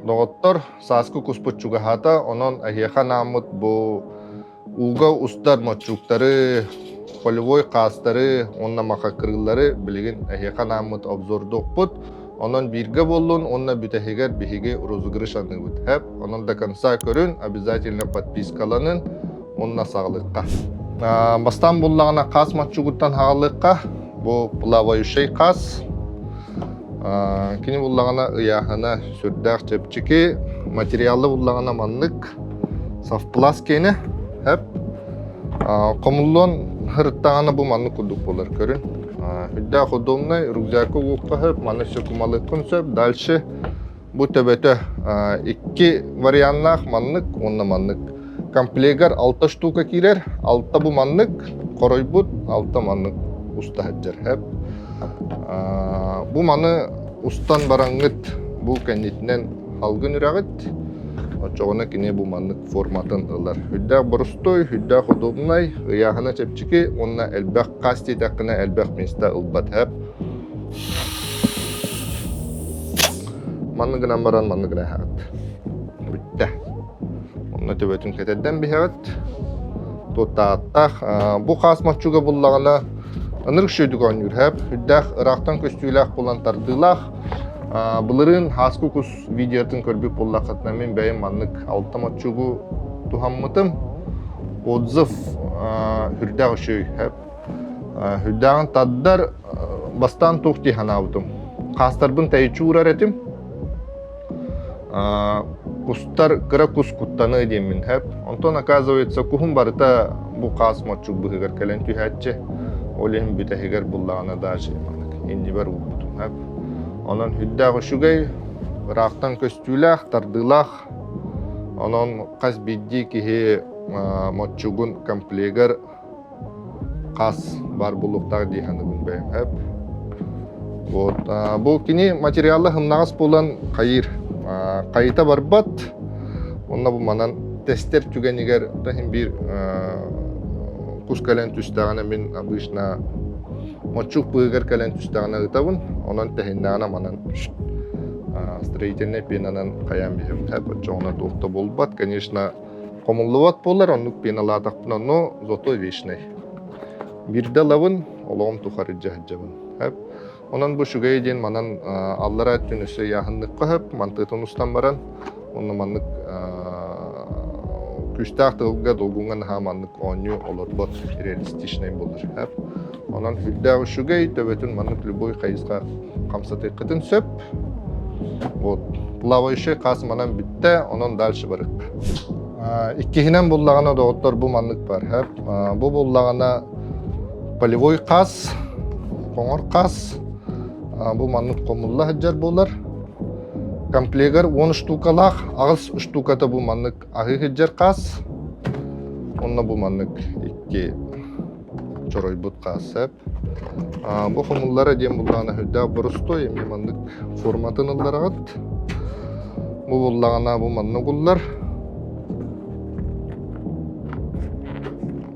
Доҕоттор, сааскы куспут чугаһаата, онон эһиэхэ анааммыт бу ууга устар моччуктары, полевой хаастары уонна махакырыыллары билигин эһиэхэ анааммыт обзордуохпут. Онон бииргэ буоллун уонна бүтэһигэр биһиги розыгрыш аныыбыт. Хэп, онон до конца көрүн, обязательно подпискаланын уонна саҕалыахха. Бастаан буллаҕына хаас моччугуттан хаалыахха. Бу плавающий хаас. Кини буллаҕына ыйааһына сүрдээх чэпчэки, материалы буллаҕына маннык совпласт киэнэ хэп. Хомуллуон сырыттаҕына бу маннык курдук буолар көрүн. Үрдээх удобный, рюкзакка угуохха сөп, маны все кумалыаххын сөп. Дальше Бу төбөтө икки варианнаах маннык уонна маннык. Комплегар алта штука киирэр, алта бу маннык, хоройбут, алта маннык уста сылдьар. Хэп. Бу маны устан бараҥҥыт бу кэннитинэн халгын үрэҕит. Оччоҕуна кини бу маннык форматын ылар. Үрдээх боростуой, үрдээх удобнай, ыйааһына чэпчэки уонна элбэх хас диэтэххинэ элбэх места ылбат. Хэп. Маннык гынан баран маннык гына иһэҕит. Бүттэ. Онно төбөтүн кэтэрдэн биһэҕит. Туттааттаах. Бу хаас моччуга буллаҕына ынырык шүйдүк оонньуур хэп. Үрдээх ыраахтан көстүүлээх булан тардыылаах. Былырыын хааскы кус видеотын көрбүт буоллаххытына мин бэйэм маннык алта моччугу туһаммытым. Отзыв үрдээх үчүгэй хэп. Үрдээҕин тардар бастаан туох дии санаабытым. Хаастарбын тэйиччи уурар этим. Кустар кыра кус куттаныа диэммин хэп. Онтон оказывается куһум барыта бу хаас моччук быһыгар кэлэн түһээччи. Ол иһин бүтэһигэр буллаҕына даже маннык иннибэр уурбутум хэп. Онон үрдээх үчүгэй, ыраахтан көстүүлээх, тардыылаах. Онон хас биирдии киһи моччугун комплегар хас бар булуктаах дии саныыбын бэйэм эп. Вот бу кини материалы хымнаҕас буолан хайыыр хайыта барбат онно бу манан тестер түгэнигэр да иһин биир кус кэлэн түстэҕинэ мин обычно моччук быыгар кэлэн түстэҕинэ ытабын онон тэһиннэҕинэ манан строительнай пенанан хайаан биһэм оччоҕуна туох да буолбат конечно Хомуллубат буолар, оннук пеналаатахпына, но зато вечный. Биирдэ ылабын, олоҕум тухары дьаһдьабын. Онон бу үчүгэй диэн манан аллара өттүн өссө ыйааһынныхха сөп, мантыытын устан баран, онно маннык күүстээх тылга долгуҥҥа наһаа маннык оонньуу олорбот реалистичнай буолар. Онон үрдээх үчүгэй, төбөтүн маннык любой хайысха хамсатыаххытын сөп. Вот. Плавающий хас манан бүттэ, онон дальше барык. Иккиһинэн буллаҕына доҕоттор бу маннык бар. Бу буллаҕына полевой хас, хоҥор хас, бу маннык хомулла сылдьар буолар. Комплегар 10 штукалаах, аҕыс штуката бу маннык аһыы сылдьар хас. Онно бу маннык икки чоройбут хаас сөп. Бу хомуллара диэн буллаҕына сүрдээх боростуой, эмиэ маннык форматын ыллараҕыт. Бу буллаҕына бу маннык уллар.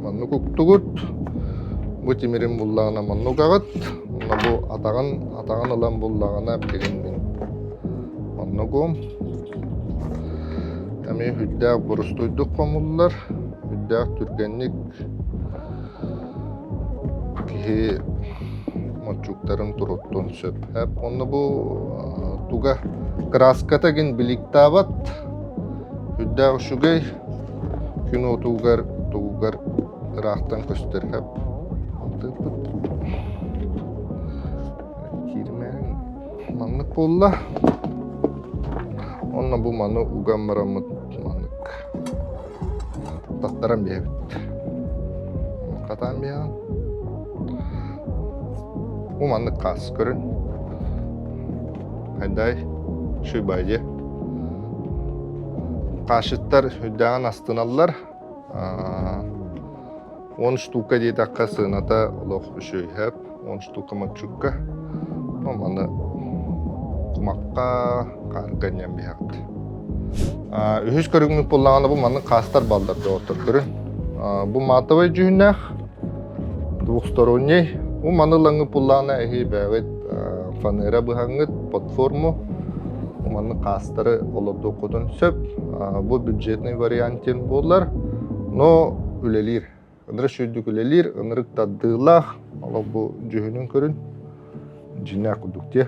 Маннык уктугут. Бу тимирин буллаҕына маннык угаҕыт. Уонна бу атаҕын атаҕын ылан буллаҕына билигин мин манныгым. Эмиэ сүрдээх боростуойдук хомуллар, сүрдээх түргэнник киһи мончууктарын туруттун сөп. Онно бу туга краската гин биликтаабат, үрдээх үчүгэй, күн уотугар тугугар ыраахтан көстөр хэп. Маннык буолла. Онно бу маны уган бараммыт маннык таттаран биэбит. Хатаан биэҕин. Бу маннык хаас көрүн. Хайдай шуйбайдьы. Хаашыттар үрдээҕин астыналлар. 10 штука диэтэххэ сыаната олох үчүгэй сөп. 10 штука моччукка. Маны кумахха хаарга анньан биһэҕит. Үһүс көрүҥмүт буоллаҕына бу маннык хаастар бааллар доҕоттор көрүн. Бу матовай дьүһүннээх двухсторонний. Бу маны ылаҥҥыт буоллаҕына эһи бэйэҕит фанера быһаҥҥыт под форму. Маннык хаастары олордуоххутун сөп. Бу бюджетный вариант диэн буолар, но үлэлиир. Ынырык сүрдүк үлэлиир, ынырык тардыылаах. Олох бу дьүһүнүн көрүн. Дьиҥнээх курдук дии.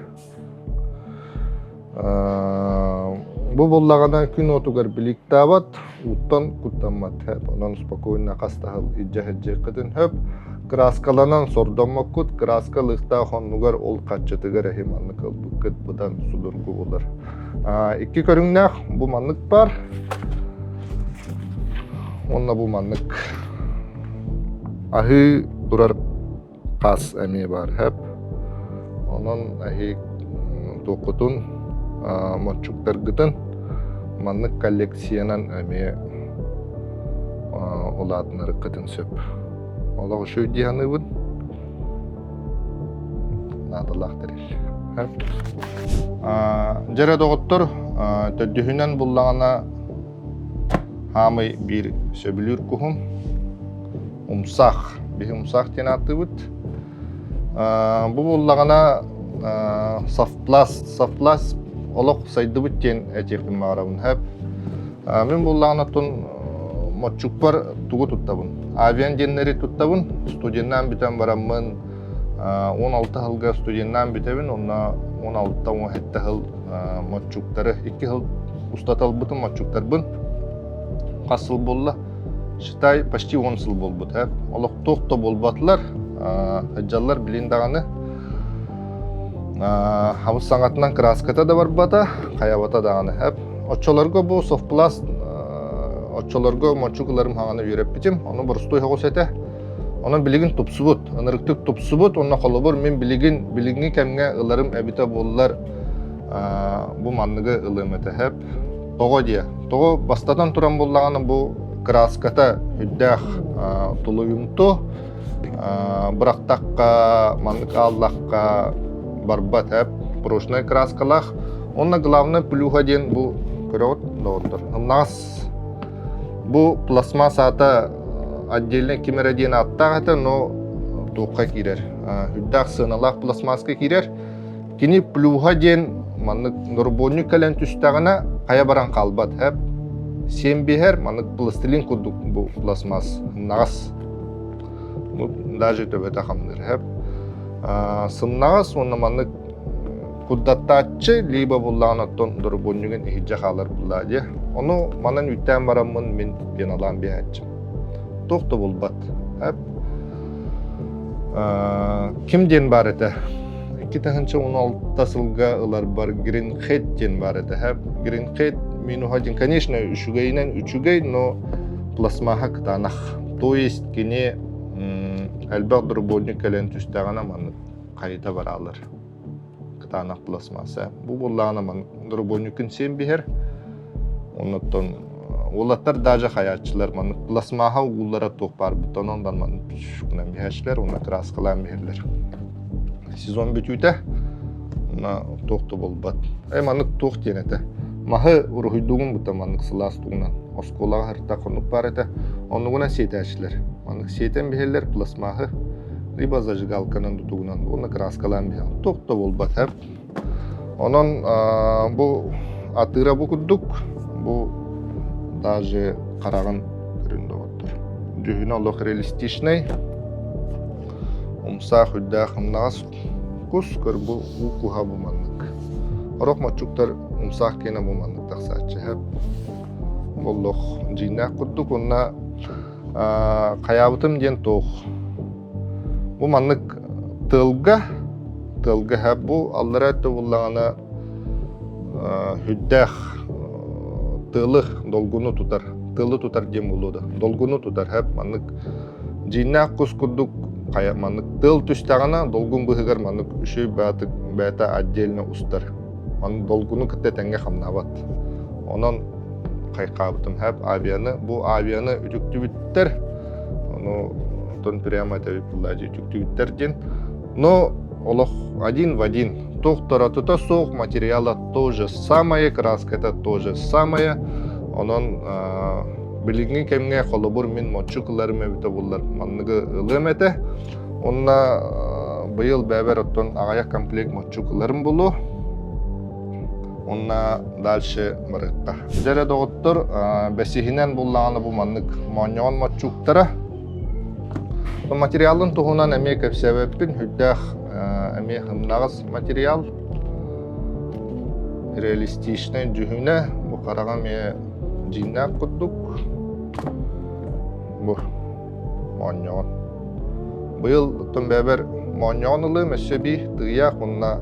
Бу буоллаҕына күн уотугар биликтаабат, ууттан куттаммат. Онон спокойно хастаһыл илдьэ сылдьыаххытын сөп. Кырааскаланан сордоммоккут, кырааска лыахтаах оннугар ол хаччытыгар эһи маннык ылбыккыт быдан судургу буолар. Икки көрүҥнээх бу маннык бар. Уонна бу маннык аһыы турар хас эмиэ баар сөп. Онон эһи туоххутун мончуктаргытын маннык коллекциянан эмиэ улаатынарыккытын сөп. Олох үчүгэй дии саныыбын. Наадалаах тэрил. Дьэрэ доҕоттор, төрдүһүнэн буллаҕына хаамый биир сөбүлүүр куһум умсаах. Биһи умсаах диэн ааттыыбыт. Бу буоллаҕына софтпласт, софтпласт олох сайдыбыт диэн этиэхпин баҕарабын. Хөп. Мин буоллаҕына оттон моччукпар тугу туттабын? Авиан диэннэри туттабын. Студеннаан бүтэн бараммын 16 сылга студеннаан бүтэбин, онно 16-17 сыл моччуктары, 2 сыл устата ылбытым моччуктарбын. Хас сыл буолла? Считай, почти 10 сыл буолбут. Э? Олохтоох да буолбатылар, сылдьаллар билин даҕаны. Хабыс саҥатынан краската да барбата, хайабата даҕаны. Оччолорго бу софтпласт оччолорго моччук ыларым хаҥаны үөрэппитим. Ону боростуой соҕус этэ. Онон билигин тупсубут, ынырыктык тупсубут. Онно холобур мин билигин билиҥҥи кэмҥэ ыларым эбитэ буоллар бу манныгы ылыам этэ. Хөп. Тоҕо диэ? Тоҕо бастатан туран буллаҕына бу краската үрдээх тулуйумту бырахтахха, маннык ааллахха барбат эп прочнай краскалаах. Онно главное плюха диэн бу көрөҕүт доҕоттор. Ымнаҕас бу пластмасс аата отдельно ким эрэ диэн ааттаах этэ, но туохха киирэр? Үрдээх сыаналаах пластмасска киирэр. Кини плюһа диэн маннык дорубуонньук кэлэн түстэҕинэ хайа баран хаалбат эп сиэн биһэр маннык пластилин курдук бу пластмасс сымнаҕас даже төбөтө хамныыр эп сымнаҕас уонна маннык курдаттааччы либо буллаҕын оттон дорубуонньугун иһирдьэ хаалар буллаа диэ ону манан үүттээн бараммын мин пеналаан биһээччим туох да булбат эп ким диэн баар этэ 2016 сылга ыларбар Greenhead диэн баар этэ. Greenhead минуһа диэн, конечно, үчүгэйинэн үчүгэй, но пластмаһа кытаанах. То есть кини элбэх дробовник кэлэн түстэҕинэ маннык хайыта бараалар. Кытаанах пластмасса. Бу буоллаҕына маннык дробовникын сиэн биһэр. Оннуттан уолаттар даже хайааччылар маннык пластмаһа ууллара туох баар буттан онон маннык гынан биһээччилэр уонна краскалаан биһэллэр. Сезон бүтүүтэ уонна туох да буолбат. Э маннык туох диэн этэ. Маһы уруһуйдуугун бутта маннык сылаас тугунан. Оскуолаҕа сырыттах оннук баар этэ. Оннугунан сиэтээччилэр. Маннык сиэтэн биһэллэр пластмаһы либо зажигалканан тутугунан уонна краскалаан биһэн. Туох да буолбат. Онон бу атыыра бу курдук, бу даже хараҕын көрүн доҕоттор. Дьүһүнэ олох реалистичнай, умсаах үрдээх ымнаҕас кус, көр бу уу куһа бу маннык. Орох моччуктар умсаах киэнэ бу маннык тахсааччы сөп. Олох дьиҥнээх курдук уонна хайаабытым диэн туох. Бу маннык тыалга, тыалга һэ бу аллара өттө буллаҕына үрдээх тыалы долгуну тутар, тыалы тутар диэн буолуо да, долгуну тутар һэп маннык дьиҥнээх кус курдук хайа маннык тыал түстэҕинэ долгун быһыгар маннык үчүгэй бэйэтэ бэйэтэ отдельно устар. Маннык долгуну кытта тэҥҥэ хамнаабат. Онон хайхаабытым һэп авианы бу авианы үтүктүбүттэр ону онтон прямо этэбит буллаадьы үтүктүбүттэр диэн но олох один в один туох тута суох материала то же самое краската то же самое онон билиҥҥи кэмҥэ холобур мин моччук ыларым эбитэ буллар манныгы ылыам этэ онно быйыл бэбэр оттон аҕыйах комплект моччук ыларым булуо. Уонна дальше барыахха. Дьэ доҕоттор, бэсиһинэн буллаҕына бу маннык моонньоҕон моччууктара. Материалын туһунан эмиэ кэпсээбэппин, үрдээх эмиэ ымнаҕас материал. Реалистичнай дьүһүнэ, бу хараҕа эмиэ дьиҥнээх курдук. Бу моонньоҕон. Быйыл оттон бэйэбэр моонньоҕон ылыым, өссө эбии тыйаах уонна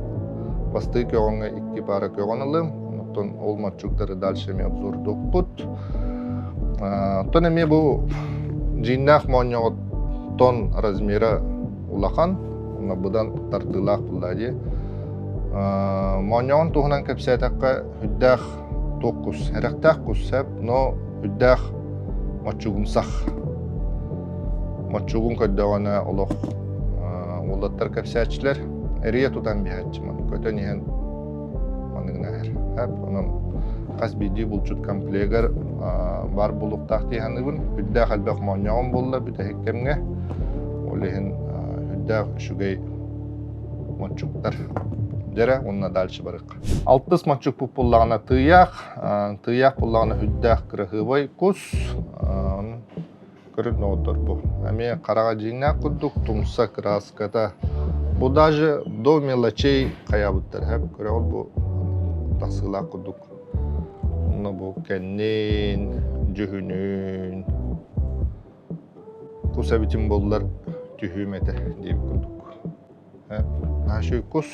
бастыы көҕөҥҥө икки паара көҕөн ылыым. Оттон ол маччуктары дальше эмиэ обзордуохпут. Оттон эмиэ бу дьиҥнээх моонньоҕоттон размера улахан, уонна быдан тардыылаах буолла дии. Моонньоҕон туһунан кэпсээтэххэ, үрдээх туох кус, эрэхтээх кус сөп, но үрдээх моччугумсах. Моччугун көрдөҕүнэ олох уолаттар кэпсээччилэр эрийэ тутан биһээччи маны көтөн иһэн маныгына иһэр. Онон хас биирдии булчут комплегар баар буолуохтаах дии саныыбын. Үрдээх элбэх моонньоҕум буолла бүтэһик кэмҥэ. Ол иһин үрдээх үчүгэй моччуктар. Дьэрэ уонна дальше барык. Алтыс моччукпут буллаҕына тыйаах, тыйаах буллаҕына үрдээх кыраһыабай кус. Көрүн доҕоттор бу. Эмиэ хараҕа дьиҥнээх курдук тумса кырааската. Бу даже до мелочей хайаабыттар. Көрөҕүт бу тахсыылаах курдук. Онно бу кэннин, дьүһүнүн, кус эбитим буоллар түһүүм этэ диэбит курдук. Наша кус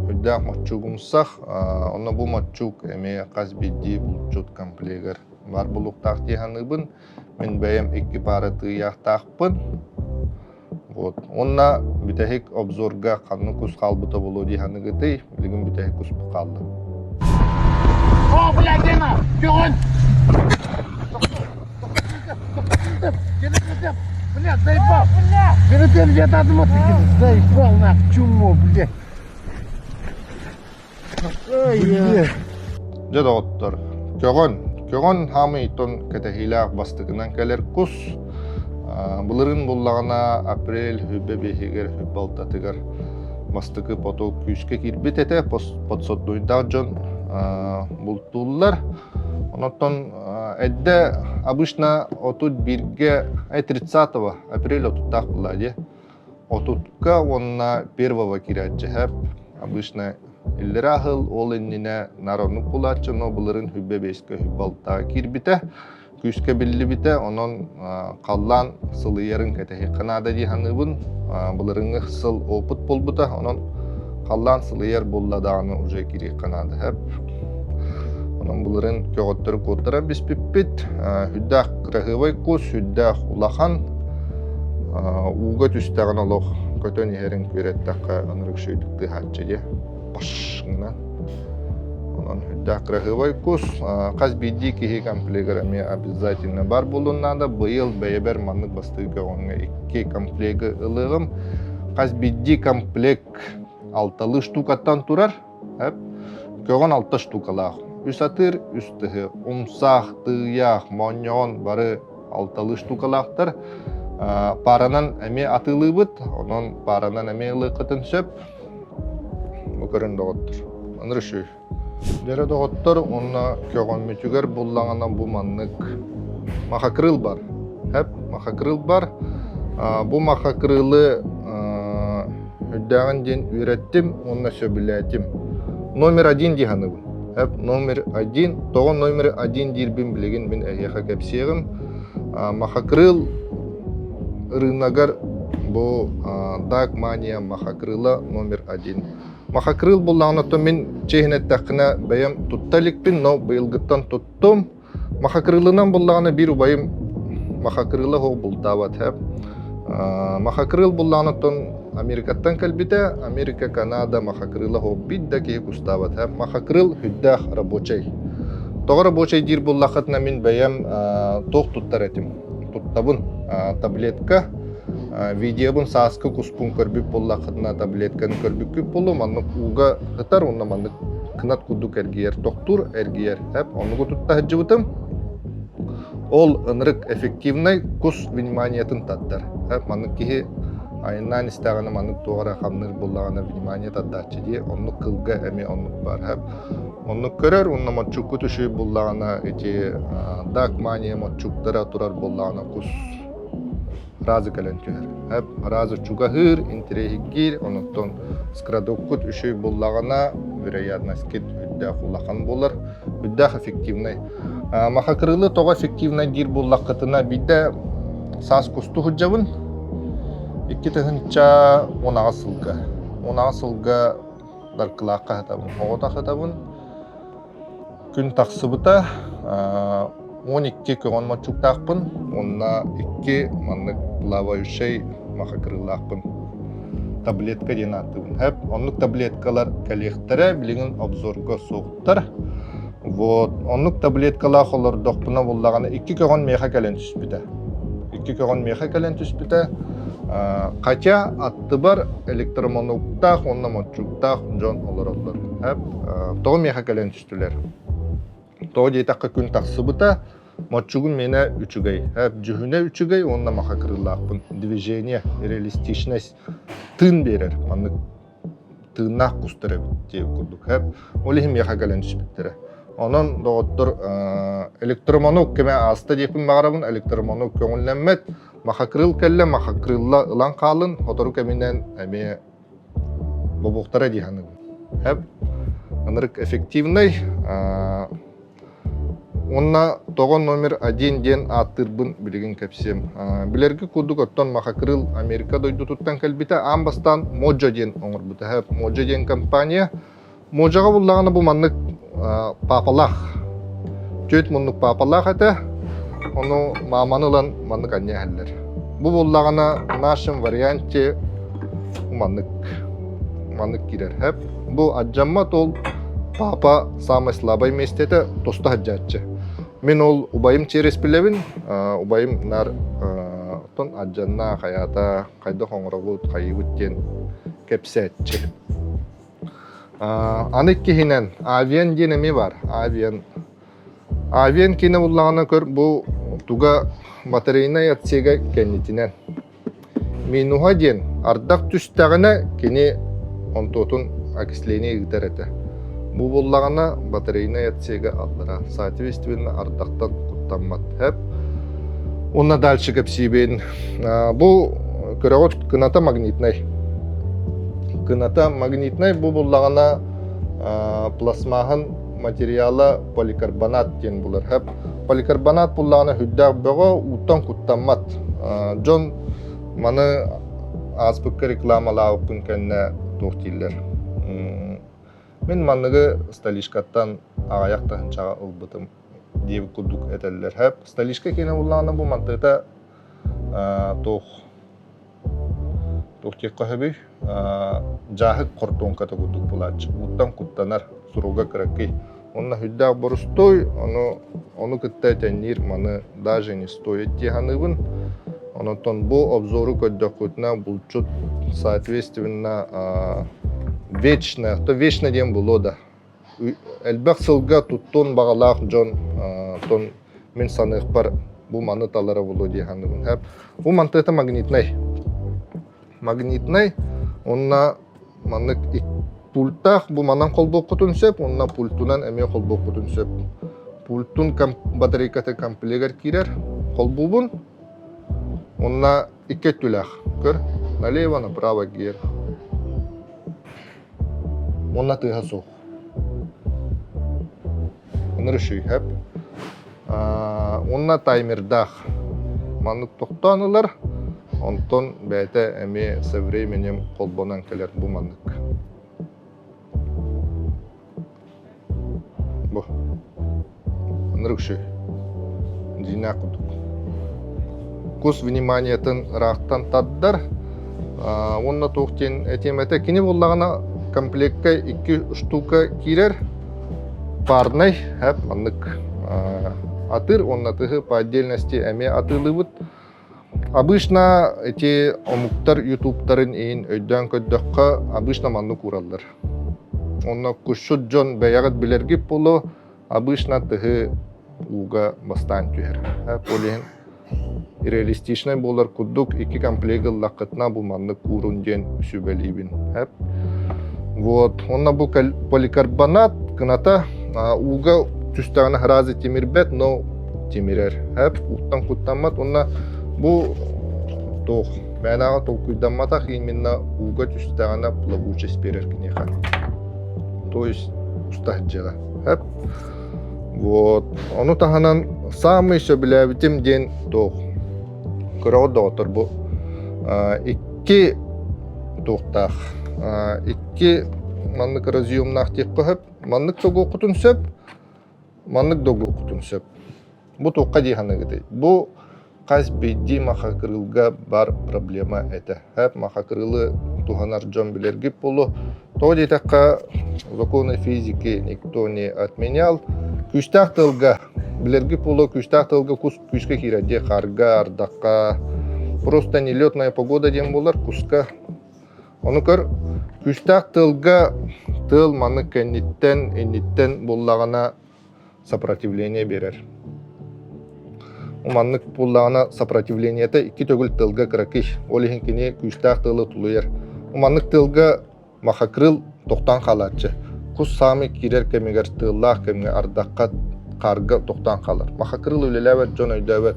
үрдээх моччугумсах, онно бу моччук эмиэ хас биирдии булчут комплегар баар булуктаах дии саныыбын. Мин бэйэм икки паара тыыйаахтаахпын. Вот. Уонна бүтэһик обзорга ханнык кус хаалбыта буолуо дии саныгытый, билигин бүтэһик куспут хаалла. О, блядь, Дима, бегун! Блядь, заебал! Блядь, где-то отмотки, заебал нах, чмо, блядь. Ой, Дьэ доҕоттор, көҕөн, көҕөн хаамыйтон кэтэһиилээх бастакынан кэлэр кус. Былырыын буллаҕына апрель хүбэ биэһигэр, хүбэ алтатыгар бастакы поток күүскэ киирбит этэ, подсотнуйдаах дьон бултууллар. Онтон эрдэ обычно 31-гэ, 30 апреля отуттаах буолла дии. Отутка уонна первого киирээччи һэп. Обычно иллэрээ аһыл, ол иннинэ народнук булааччы, но былырын хүббэ биэскэ хүббэ алтаҕа киирбитэ, күүскэ биллибитэ, онон халлаан сылыйарын кэтэһиэххэ наада дии саныыбын. Былырыҥҥы сыл опыт буолбута, онон халлаан сылыйар буолла даҕаны уже киириэххэ наада һэп. Онон былырын көҕөттөрү куоттаран биспиппит. Сүрдээх кыраһыабай кус, сүрдээх улахан. Ууга түстэҕин олох көтөн иһэрин күөрэттэххэ ынырык үчүгэйдик тыаһааччы дии. Паш гынан. Онон сүрдээх кыраһыабай кус. Хас биирдии киһи комплегар эмиэ обязательно бар буолуон наада. Быйыл бэйэбэр маннык бастакы көҕөҥҥө икки комплегы ылыаҕым. Хас биирдии комплект алталыы штукаттан турар. Көҕөн алта штукалаах. Үс атыыр, үс тыһы. Умсаах, тыыйаах, моонньоҕон бары алталыы штукалаахтар. Пааранан эмиэ атыылыыбыт, онон пааранан эмиэ ылыаххытын сөп. Бу көрүн доҕоттор. Андрюшүй. Дьэрэ доҕоттор, уонна көҕөммүтүгэр буллаҕына бу маннык махакрыл бар. Хэп, махакрыл бар. Бу махакрылы үрдээҕин диэн үөрэттим уонна сөбүлээтим. Номер один дии саныыбын. Эп номер один. Тоҕо номер один диирбин билигин мин эһиэхэ кэпсиэҕим. Махакрыл ырыынагар бу Dark Mania Махакрыла номер один. Махакрыл буллаҕына то мин чиэһин эттэххинэ бэйэм тутта иликпин, но быйылгыттан туттум. Махакрылынан буллаҕына биир убайым махакрыла суох бултаабат һэп. Махакрыл буллаҕына оттон Америкаттан кэлбитэ, Америка, Канада махакрыла суох биир да киһи кустаабат һэп. Махакрыл сүрдээх рабочай. Тоҕо рабочай диир буллаххытына мин бэйэм туох туттар этим? Туттабын. Таблетка. Видеобун сааскы куспун көрбүт буоллаххытына таблетканы көрбүккүт буолуо маннык ууга ытар уонна маннык кынат курдук эргийэр тохтуур эргийэр эп оннугу тутта сылдьыбытым ол ынырык эффективнай кус вниманиетын тардар эп маннык киһи. Айаннаан истэҕинэ маннык туох эрэ хамныыр буоллаҕына внимание тардааччы дии. Оннук кылга эмиэ оннук баар. Оннук көрөр уонна моччуккут үчүгэй буоллаҕына ити дакмания моччуктара турар буоллаҕына кус разы кэлэн түһэр. Разы чугаһыыр, интэриэһиргиир, онуттан скрадоккут үчүгэй буоллаҕына вероятностькит үрдээх улахан буолар, үрдээх эффективнай. Махакырылы тоҕо эффективнай диир буоллаххытына биирдэ саас кусту сылдьабын 2018 сылга. 18 сылга Даркылаахха сытабын, оҕото сытабын. Күн тахсыбыта, 12 көҕөн мончуктаахпын уонна икки маннык плавающай махакырыылаахпын. Таблетка диэн ааттыыбын. Хэп, оннук таблеткалар кэлиэхтэрэ, билигин обзорга суохтар. Вот, оннук таблеткалаах олордохпуна буллаҕына икки көҕөн миэхэ кэлэн түспүтэ. Икки көҕөн миэхэ кэлэн түспүтэ. Хотя аттыбар электромонуктаах уонна мончууктаах дьон олороллор. Тоҕо миэхэ кэлэн түстүлэр? Тоҕо диэтэххэ күн тахсыбыта, моччугум миэнэ үчүгэй. Дьүһүнэ үчүгэй уонна маха кырыылаахпын. Движение, реалистичность тыын биэрэр. Маннык тыыннаах кустар эбит диэбит курдук. Ол иһин миэхэ кэлэн түспүттэрэ. Онон, доҕоттор, электромонук кэмэ ааста диэхпин баҕарабын. Электромонук көҥүллэммэт. Махакрыл кэллэ, махакрылла ылан хаалын, сотору кэминэн эмиэ бобуохтара дии саныыбын. Хэп, ынырык эффективный. Уонна тоҕо номер один диэн ааттыырбын билигин кэпсиэм. Билэргэ курдук оттон Махакрыл Америка дойдутуттан кэлбитэ. Аан бастаан Моджо диэн оҥорбута. Моджо диэн компания. Моджоҕа буллаҕына бу маннык паапалаах. Түөрт муннук паапалаах этэ. Ону мааманы ылан маннык анньа иһэллэр. Бу буллаҕына в нашем варианте маннык маннык киирэр. Бу адьаммат ол папа самый слабый миэстэтэ тосто сылдьааччы. Мин ол убайым через билэбин, убайым нар оттон адьанна хайаата хайдах оҥоробут, хайыыбыт диэн кэпсээччи. Аны иккиһинэн Авиан диэн эмиэ баар. Авиан. Авиан киинэ буллаҕына көр бу туга батарейнай отсега кэннитинэн. Минуһа диэн ардах түстэҕинэ кини онтуотун окисление ыытар этэ. Бу буллаҕына батарейнай отсега аллара. Соответственно ардахтан куттаммат. Хэп. Уонна дальше кэпсиибин. Бу көрөҕүт кыната магнитнай. Кыната магнитнай бу буллаҕына пластмаһын материала поликарбонат диэн булар. Поликарбонат буллаҕына үрдээх бөҕө ууттан куттаммат. Дьон маны ааспыкка рекламалаабыппын кэннэ туох дииллэр. Мин манныгы столичкаттан аҕыйах тыһыынчаҕа ылбытым диэбит курдук этэллэр. Столичка киэнэ буллаҕына бу мантыыта туох туох диэххэ сөбүй дьааһык хортуоҥката курдук булааччы ууттан куттанар суруга кыракый уонна сүрдээх борустуой ону ону кытта тэҥниир маны даже не стоит дии саныыбын онтон бу обзору көрдөххүтүнэ булчут соответственно вечно то вечно диэн буолуо да Элбэх сылга туттуон баҕалаах дьон тон мин саныахпар бу маны талара буолуо дии саныыбын. Бу мантыата магнитнай. Магнитнай уонна маннык пультаах бу манан холбуоххутун сөп уонна пультунан эмиэ холбуоххутун сөп. Пультун батарейката комплегар киирэр. Холбуубун уонна икки өттүлээх. Көр, налево, направо киир. Уонна тыаһа суох. Ынырышыйһап. Уонна таймердаах. Маннык тохтоон ылар, онтон бэйэтэ эмиэ со временем холбонон кэлэр бу маннык. Бу. Ынырыкшы. Дьиҥнээх курдук. Кус вниманиетын ыраахтан тардар. Уонна туох диэн этиэм этэ. Кини буллаҕына комплекка икки штука киирэр. Парнай, хэп, маннык атыр уонна тыһы по отдельности эмиэ атыылыыбыт. Обычно эти омуктар ютубтарын иһин өйдөөн көрдөххө, обычно маннык уураллар. Онно кусчут дьон бэйэҕит билэргит буолуо, обычно тыһы ууга бастаан түһэр. Ол иһин Реалистичнай буолар курдук икки комплект ыллаххытына бу маннык куурун диэн сүбэлиибин. Вот. Онно бу поликарбонат кыната ууга түстэҕинэ сразу тимирбэт, но тимирэр. Ууттан куттаммат. Онно бу туох мээнэҕэ толкуйдамматах именно ууга түстэҕинэ плавучесть биэрэр киниэхэ. То есть уста сылдьыаҕа. Вот. Ону таһынан саамай сөбүлээбитим диэн туох көрөҕүт доҕоттор бу икки туохтаах икки маннык разъемнаах диэххэ сөп маннык догуоххутун сөп маннык догуоххутун сөп бу туохха дии саныыгытый бу хас биирдии махакырыылга бар проблема этэ махакырыылы туһанар дьон билэргит буолуо тоҕо диэтэххэ законы физики никто не отменял күүстээх тылга билэргит буолуо күүстээх тылга кус күүскэ киирэр дии хаарга ардахха просто нелетная погода диэн буолар куска ону көр күүстээх тыалга тыал маннык кэнниттэн инниттэн буллаҕына сопротивление биэрэр маннык буоллаҕына сопротивлениета икки төгүл тыалга кыракый ол иһин кини күүстээх тыалы тулуйар маннык тыалга Махакрыл тохтоон хаалааччы. Кус саамай киирэр кэмигэр тыаллаах кэмҥэ ардахха, хаарга тохтоон хаалар. Махакрыл үлэлээбэт дьон өйдөөбөт.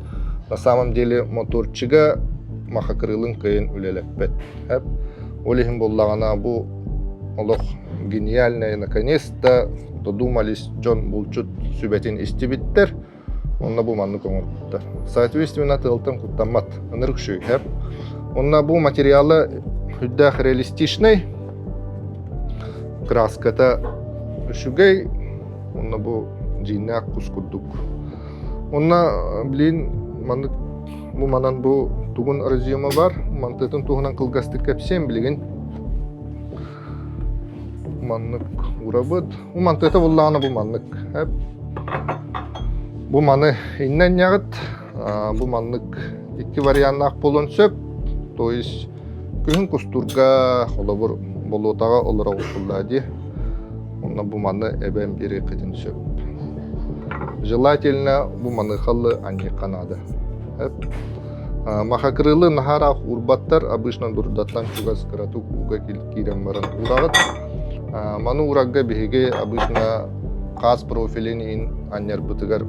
На самом деле моторчига махакрылын кыайан үлэлэппэт. Ол иһин буоллаҕына бу олох гениальное наконец-то додумались дьон булчут сүбэтин истибиттэр. Онно бу маннык оҥорбуттар. Соответственно, тыалтан куттаммат. Ынырык шүйһэр. Онно бу материалы үрдээх реалистичный, краската үчүгэй, онно бу дьиҥнээх кус курдук. Онно, блин, маннык бу манан бу тугун разъема бар, мантытын туһунан кылгастык кэпсиэм билигин. Маннык урабыт. Бу мантыта буллаҕына бу маннык. Бу маны иннэнньэҕит. Бу маннык икки варианнаах буолуон сөп. То есть күһүн кустурга, холобур, болуотаҕа олороҕут дии. Онно бу маны эбэн биэриэххитин сөп. Желательно бу маныхалы анньыахха наада. Махакырылы наһаа уурбаттар, обычно дурдаттан чугас кыратык ууга киирэн баран уураҕыт. Маны уурарга биһиги обычно хаас профилин иһин анньарбытыгар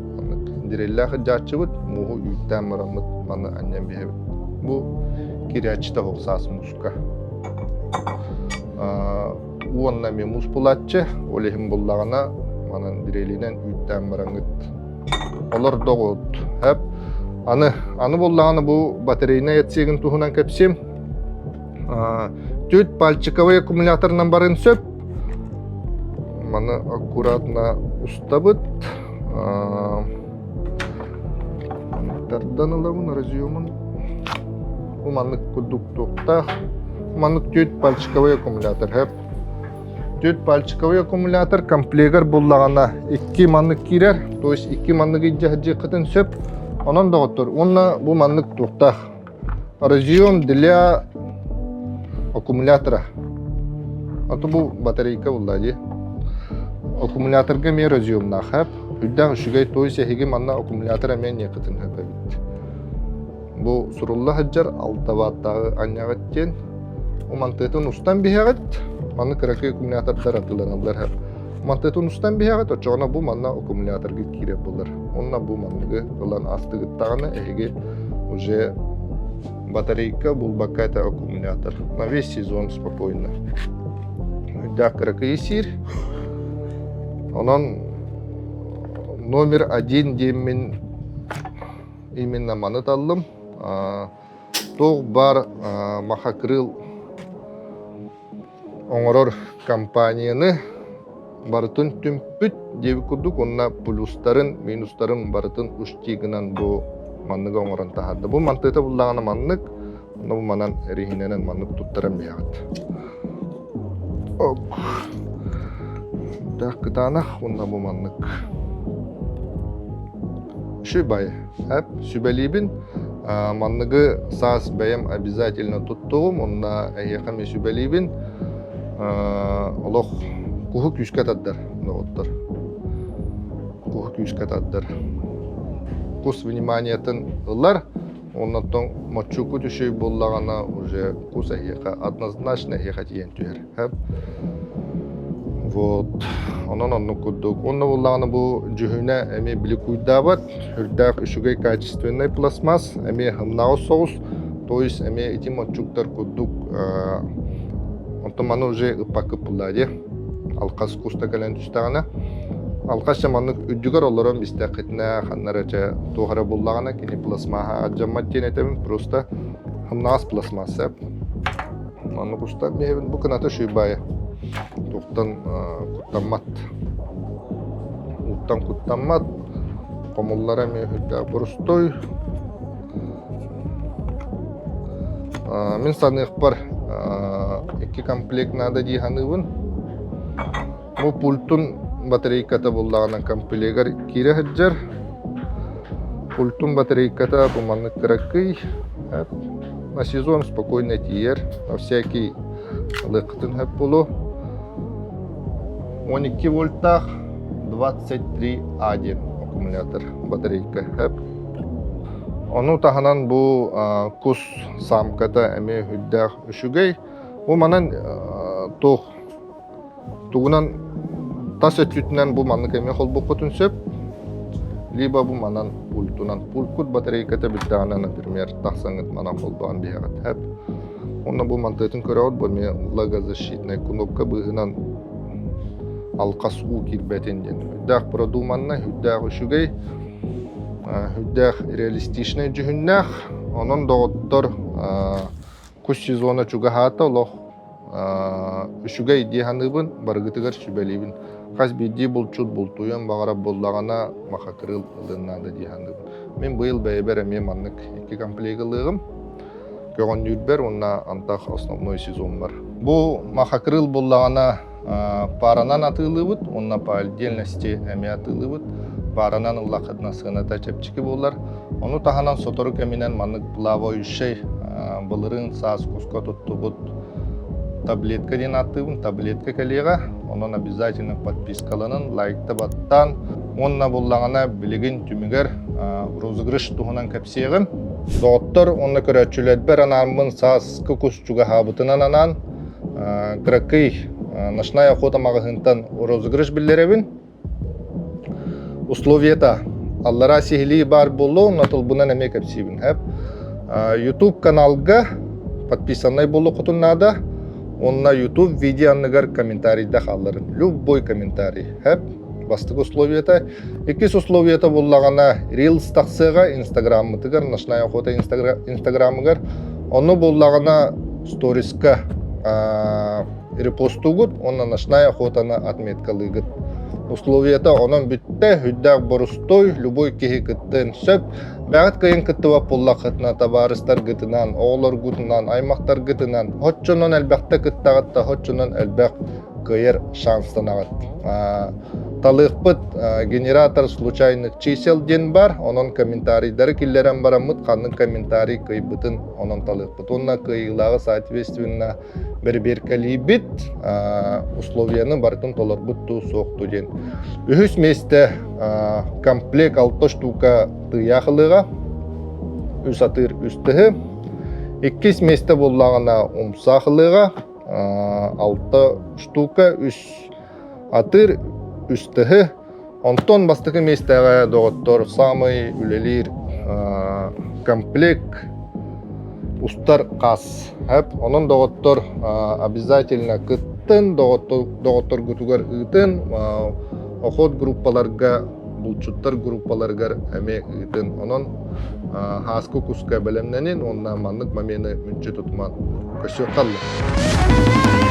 диреллээх ыдьааччыбыт, мууһу үүттээн бараммыт маны анньан биһэбит. Бу кирээччитэ саас мууска. Уонна эмиэ муус булааччы, ол иһин буллаҕына манан дрелинэн үүттээн бараҥҥыт олордоҕут. Эп аны аны буллаҕына бу батарейнай отсегын туһунан кэпсиэм. Түт пальчиковый аккумуляторынан барын сөп. Маны аккуратно устабыт. Тардан ылабын разъемун. Бу маннык курдук туохтаах. Маннык түт пальчиковый аккумулятор. Хэп. Түт пальчиковый аккумулятор комплегар буллаҕына икки маннык киирэр, то есть икки маннык илдьэ сөп. Онон доҕоттор, уонна бу маннык туохтаах. Разъем для аккумулятора. А то бу батарейка булла дии. Аккумуляторга эмиэ разъемнаах хэп. Үрдээх үчүгэй, то есть эһиги манна аккумулятор эмиэ ниэхитин хэп эбит. Бу сурулла сылдьар алта ваттааҕы анньаҕыт диэн умантыытын устан биһэҕит. Манна кыракый аккумулятордар атыыланаллар хэп. Мантытын устан биһэҕит, оччоҕуна бу манна аккумуляторга киирэр буолар. Онно бу манныгы ылан астыгыттаҕына эһиги уже батарейка булбакка это аккумулятор. На весь сезон спокойно. Үрдээх кыракый сиир. Онон номер один диэммин именно маны таллым. Туох бар махакрыл оҥорор компанияны барытын түмпүт диэбит курдук уонна плюстарын, минустарын барытын учти гынан бу манныгы оҥорон таһаарда. Бу мантыыта буллаҕына маннык, онно бу манан эриһинэнэн маннык туттаран биһэҕит. Даах кытаанах уонна бу маннык. Шибай. Эп сүбэлиибин. Манныгы саас бэйэм обязательно туттугум, онно эһиэхэ эмиэ сүбэлиибин. Олох куһу күүскэ тардар доҕоттор. Куһу күүскэ тардар. Кус вниманиетын ылар. Оннотон моччуку түшүй буоллаҕына уже кус эһиэхэ однозначно эһиэхэ тиийэн түһэр. Вот. Онон оннук курдук. Онно буоллаҕына бу дьүһүнэ эмиэ бликуйдаабат, үрдээх үчүгэй качественный пластмасс, эмиэ ымнаҕас соҕус, то есть эмиэ ити моччуктар курдук онтон маны уже ыппакка булла дии. Алхас куста кэлэн түстэҕинэ, алхас маннык үрдүгэр олорон истэххитинэ ханна эрэ чэ туох эрэ буллаҕына кини пластмаһа алдьаммат диэн этэбин, просто ымнаҕас пластмасса. Маннык устар биһэбин бу кыната шуйбайа туохтан куттаммат. Ууттан куттаммат, хомуллара эмиэ үрдээх борустой. Мин саныахпар икки комплект наада дии саныыбын. Бу пультун батарейката буллаҕына комплегар киирэ сылдьар. Пультун батарейката бу маннык кыракый. На сезон спокойно тиийэр. На всякий ылыаххытын сөп буолуо. 12 вольтаах 23 А диэн аккумулятор батарейка сөп. Ону таһынан бу кус самката эмиэ үрдээх үчүгэй. Бу манан туох Тугунан тас өттүтүнэн бу маннык эмиэ холбуоххутун сөп, либо бу манан пультунан. Пулькут батарейката бүттэҕинэ, например, тахсаҥҥыт манан холбоон биһэҕит. Хэп. Уонна бу мантыытын көрөҕүт, бу эмиэ влагозащитнай кнопка быыһынан алхас уу киирбэтин диэн. Үрдээх продуманнай, үрдээх үчүгэй, үрдээх реалистичнай дьүһүннээх. Онон доҕоттор кус сезона чугаһаата олох үчүгэй дии саныыбын, барыгытыгар сүбэлиибин. Хас биирдии булчут бултуйан баҕарар буоллаҕына, махакырыыл ылыан наада дии саныыбын. Мин быйыл бэйэбэр эмиэ маннык икки комплект ылыаҕым. Көҕөннүүрбэр уонна антах основной сезоммар. Бу махакырыыл буоллаҕына пааранан атыылыыбыт уонна по отдельности эмиэ атыылыыбыт. Пааранан ыллаххытына сыаната чэпчэки буолар. Ону таһынан сотору кэминэн маннык плавающай былырыын саас куска туттубут таблетка диэн ааттыыбын. Таблетка кэлиэҕэ. Онон обязательно подпискаланын, лайкта баттаан уонна буллаҕына билигин түмүгэр розыгрыш туһунан кэпсиэҕим. Доҕоттор уонна көрөөччүлэрбэр анааммын сааскы кус чугаһаабытынан анаан Кыракый Ночная охота маҕаһыынтан розыгрыш биллэрэбин. Условиета аллараа сиһилии баар буолуо, онно тылбынан эмиэ кэпсиибин. YouTube каналга подписаннай буолуоххутун наада. Онно YouTube видео анныгар комментарийда хаалларын. Любой комментарий. Хэп. Бастакы условиета. Иккис условиета буллаҕына Reels тахсыаҕа Инстаграммытыгар, Ночная охота Инстаграмыгар. Ону буллаҕына сториска репостугут уонна Ночная охотаны отметкалыыгыт. Условиета онон бүттэ, үрдээх борустой, любой киһи кыттыан сөп. Бэҕэт кыайын кыттыбат буоллаххытына табаарыстаргытынан, оҕолоргутунан, аймахтаргытынан оччонон элбэхтэ кыттаҕыт да оччонон элбэх кыайар шанстанаҕыт. Талыахпыт генератор случайных чисел диэн бар, онон комментарийдары киллэрэн бараммыт ханнык комментарий кыайбытын онон талыахпыт. Уонна кыайыылааҕы соответственно бэрэбиэркэлиибит, условияны барытын толорбут туу суох туу диэн. Үһүс миэстэ комплект алта штука тыйаах ылыаҕа, үс атыыр үс тыһы. Иккис миэстэ буоллаҕына умсаах ылыаҕа, алта штука үс атыыр үс тыһы. Онтон бастакы миэстэҕэ доҕоттор саамай үлэлиир комплект устар хас. Онон доҕоттор обязательно кыттын, доҕотторгутугар ыытын, охот группаларга, булчуттар группаларыгар эмиэ ыытын. Онон һааскы куска бэлэмнэнин уонна маннык момены мүччү тутуман. Көрсүөххэ.